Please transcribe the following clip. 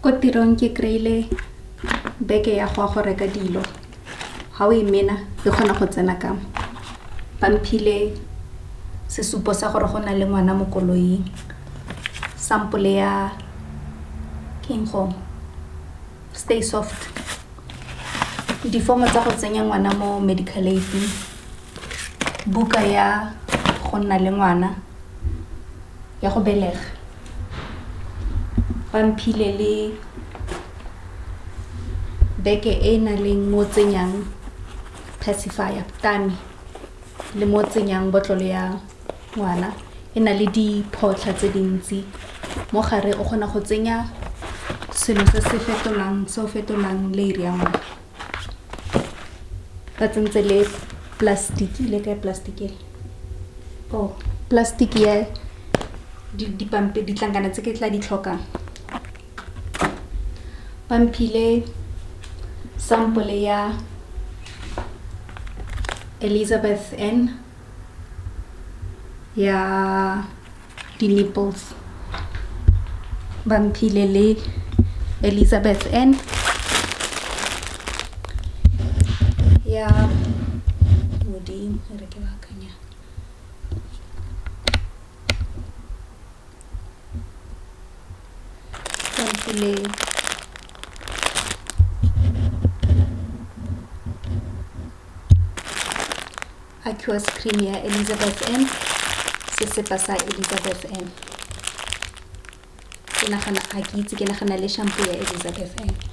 Ko tirong ke kry-ile beke ya go ya go reka dilo. Ga o e mena e kgona go tsena ka mo. Ba mphile sesupo sa gore go na le ngwana mo koloing, sampole ya ke eng go stay soft, difomo tsa go tsenya ngwana mo medical aid-ing, buka ya go nna le ngwana ya go belega. Ba mphile le beke e e nang le mo tsenyang pacifier, tummy le mo tsenyang botlolo ya ngwana. E na le diphotlha tse dintsi mo gare, o kgona go tsenya selo se se fetolang se o fetolang leiri ya ngwana. Ba tsentse le plastic le kae plastic ele? Oh, plastic ya ditlankana tse ke tla di tlhokang. Ba mphile sampole ya Elizabeth N ya di-nipples. Ba mphile le Elizabeth N ya Modimo e re ke baakanya. Ba mphile aqueous cream ya Elizabeth N, sesepa sa Elizabeth N. Ke nagana ga ke itse, ke nagana le shampoo ya Elizabeth N.